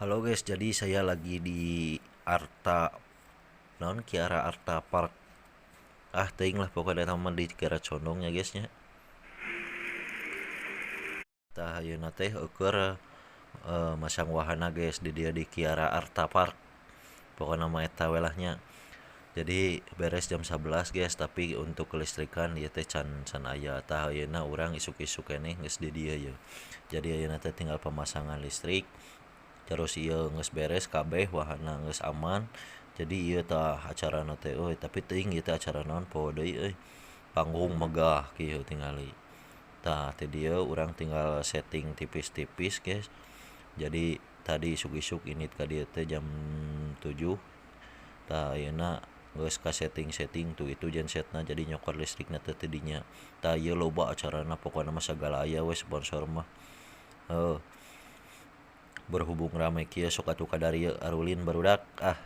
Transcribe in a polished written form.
Halo guys, jadi saya lagi di Arta naon Kiara Arta Park. Ah, teuing lah pokoknya eta mah di Kiara Condong ya guys nya. Tah ayeuna teh eueuh masang wahana guys di dieu di Kiara Arta Park. Pokokna mah eta we lah nya. Jadi beres jam 11 guys, tapi untuk kelistrikan ieu teh can can aya. Tah ayeuna urang isuk-isuk keneh geus di dieu ye. Jadi ayeuna teh tinggal pemasangan listrik. Terus ieu geus beres kabeh wahana geus aman. Jadi ieu tah acarana teh euy, tapi teuing ieu teh acara naon poho deui euy. Panggung megah kieu tingali. Tah ti dieu urang tinggal setting tipis-tipis guys. Jadi tadi isuk-isuk indit ka dieu teh jam 7. Tah ayeuna geus ka setting-setting tuh itu gensetna jadi nyokor listrikna teh ti dinya. Tah ieu loba acarana pokona mah sagala aya we sponsor mah. Heuh. Berhubung rame kieu sok atuh kadarieu arulin barudak ah.